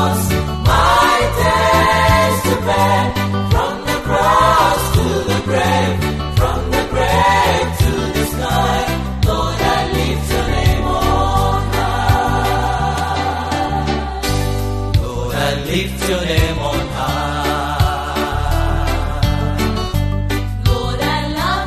cross, my days to bear. From the cross to the grave, from the grave to the sky. Lord, I lift your name on high. Lord, I lift your name on high.